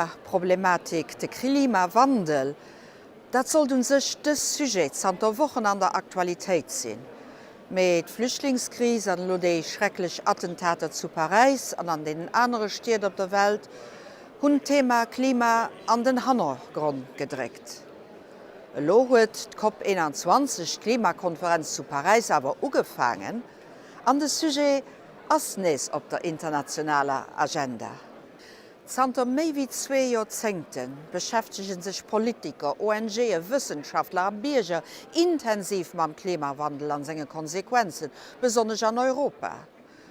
D'Klimaproblematik, de Klimawandel, dat sollt un sech de Sujet zanter Wochen an der Aktualitéit sinn. Mee d'Flüchtlingskris an elo déi schrecklech Attentater zu Paräis an an deenen anere Stied op der Welt hunn d'Thema Klima an den Hannergronn gedréckt. Elo huet d'Cop 21, d'Klimakonferenz zu Paräis, awer ugefaangen an de Sujet ass nees op der internationaler Agenda. Zanter méi wéi zwee Joerzéngte beschäftege sech Politiker, ONGe, Wëssenschaftler a Bierger intensiv mam Klimawandel an senge Konsequenzen, besonnesch an Europa.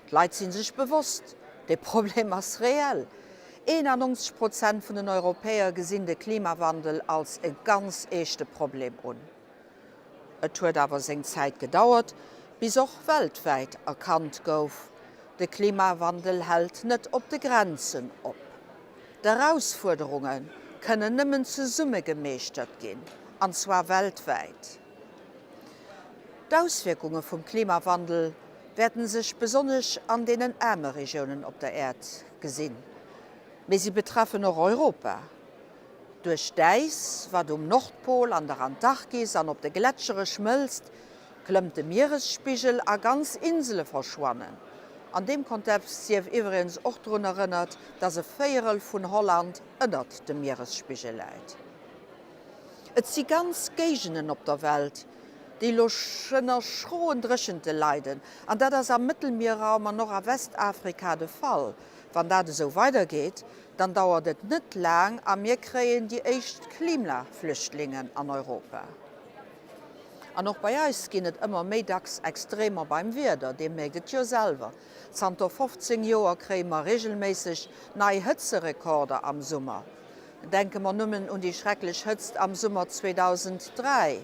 D'Leit si sech bewosst, de Problem ass reell. 91 Prozent vun den Europäer gesinn de Klimawandel als e ganz eeschte Problem un. Et huet awer seng Zäit gedauert, bis och weltwäit erkannt gouf, de Klimawandel hält net op de Grenzen op. D'Erausfuerderunge kënnen nëmmen zesumme gemeeschtert ginn, an zwar weltwäit. D'Auswierkunge vum Klimawandel wäerten sech besonnesch an deenen aarme Regiounen op der Äerd gesinn, mee si betreffen och Europa. Duerch d'Äis, wat um Nordpol, an der Antarktis an op de Gletschere schmëlzt, klëmmt de Mieresspigel a ganz Insele verschwannen. An deem Kontext sief iwweregens och drun erënnert, dass e Véierel vun Holland ënnert dem Mieresspigel läit. Et si ganz Géigenden op der Welt, déi elo ënner schroen Dréchente leiden, an dat ass am Mëttelmierraum an och a Westafrika de Fall. Wann dat esou weidergeet, Dann dauert et net laang a mir kréien déi éischt Klimaflüchtlingen an Europa. An och bei eis ginn et ëmmer méi dacks Extremer beim Wieder, Dir mierkt et jo selwer. Zanter 15 Joer kréie mer reegelméisseg nei Hëtzerekorder am Summer. Denke mer nëmmen un déi schrecklech Hëtzt am Summer 2003.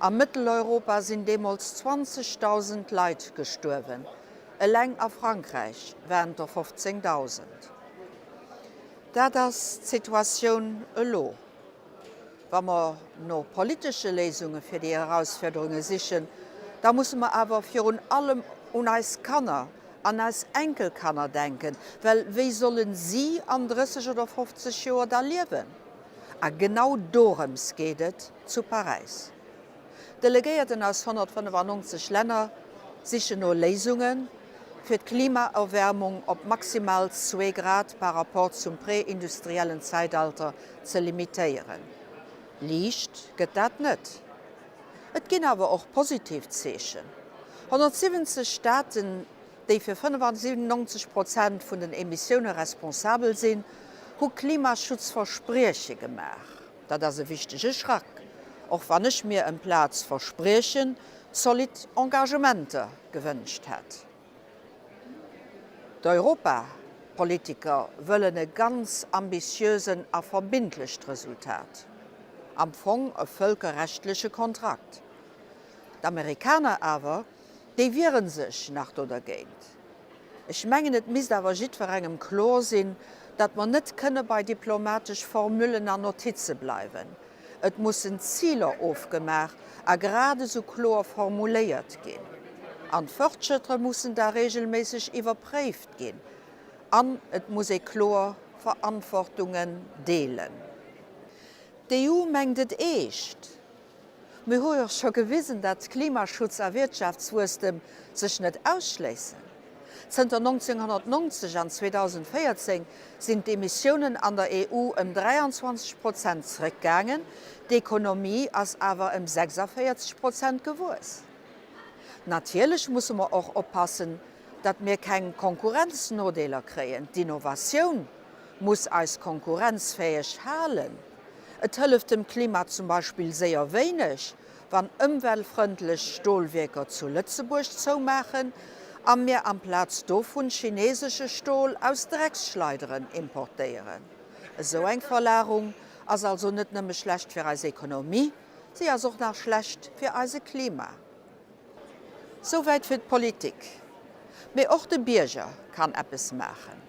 A Mëtteleuropa sinn deemools 20.000 Leit gestuerwen, eleng a Frankräich waren et der 15.000. Dat ass d'Situatioun elo. Wa mer no politesche Léisunge fir déi Erausfuerderunge sichen, da musse mer awer virun allem un eis Kanner an eis Enkelkanner denken, well wéi solle si an 30 oder 50 Joer da liewen? A genau dorëms geet et zu Paräis. Delegéierten aus 195 Länner sichen no Léisungen, fir d'Klimaerwärmung op maximal zwee Grad par rapport zum prä-industriellen Zäitalter ze limitéieren. Liicht gëtt dat net. Et ginn awer och positiv Zeechen. 170 Staaten, déi fir 95 Prozent vun den Emissioune responsabel sinn, hu Klimaschutzversprieche gemaach. Dat ass e wichtege Schrack, och wann ech mir emplaz Verspriechen zolidd Engagementer gewënscht hätt. D'Europapolitiker wëllen e ganz ambitiösen a verbindlecht Resultat, am Fong e vëlkerrechtleche Kontrakt. D'Amerikaner awer, déi wiere sech nach do dergéint. Ech mengen, et misst awer jiddwerengem kloer sinn, datt mer net kënne bei diplomatesch Formullen an Notize bleiwen. Et mussen Ziler ofgemaach a grad esou kloer formuléiert ginn. An d'Fortschëttre mussen da regelméisseg iwwerpréift ginn. An et muss ee kloer Verantwortungen deelen. D'EU mengt et eescht. Mir hu jo scho gewisen, datt Klimaschutz a Wirtschaftswuesstem sech net ausschléissen. Zënter 1990 an 2014 sinn d'Emissiounen an der EU ëm 23 Prozent zréckgaangen, d'Ekonomie ass awer ëm 46 Prozent gewuess. Natierlech musse mer och oppassen, datt mir keng Konkurrenznodeeler kréien. D'Innovatioun muss eis konkurrenzfäeg halen. Et hëlleft dem Klima zum Beispill séier wéineg, wann ëmweltfrëndlech Stolwierker zu Lëtzebuerg zoumaachen a mir amplaz dovun chinesesche Stol aus Drecksschleideren importéieren. Esou eng Verlagerung ass also net nëmme schlecht fir eis Ekonomie, si ass och nach schlecht fir eise Klima. Souwäit fir d'Politik. Mee och de Bierger kann eppes maachen.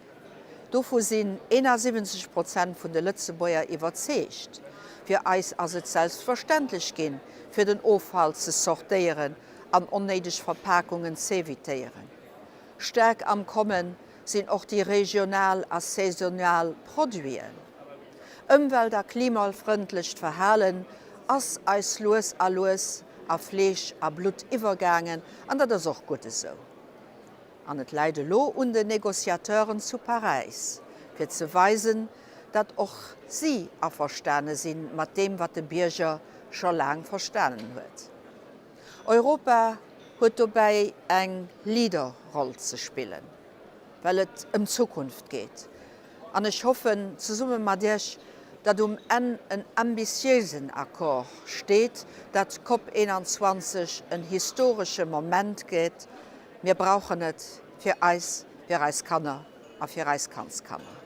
Dovu sinn 71 Prozent vun de Lëtzebuerger iwwerzeegt. Fir eis ass et selbstverständlech ginn, fir den Offall ze sortéieren an onnéideg Verpakungen z'evitéieren. Staark am Kommen sinn och déi regional a saisonal Produiten. Ëmwelt a klimafrëndlecht Verhalen ass eis lues a lues a Fleesch a Blutt iwwergaangen, an dat ass och gutt esou. An et läit elo un den Négociateuren zu Paräis, fir ze weisen, datt och si averstane si mat deem, wat de Bierger scho laang verstanen huet. Europa huet dobäi eng Leaderroll ze spillen, well et ëm d'Zukunft geet. An ech hoffen, zesumme mat Iech, datt um Enn en ambitiéisen Accord steet, datt d'COP 21 en historesche Moment gétt. Mir brauchen et fir eis, fir eis Kanner a fir eis Kandskanner.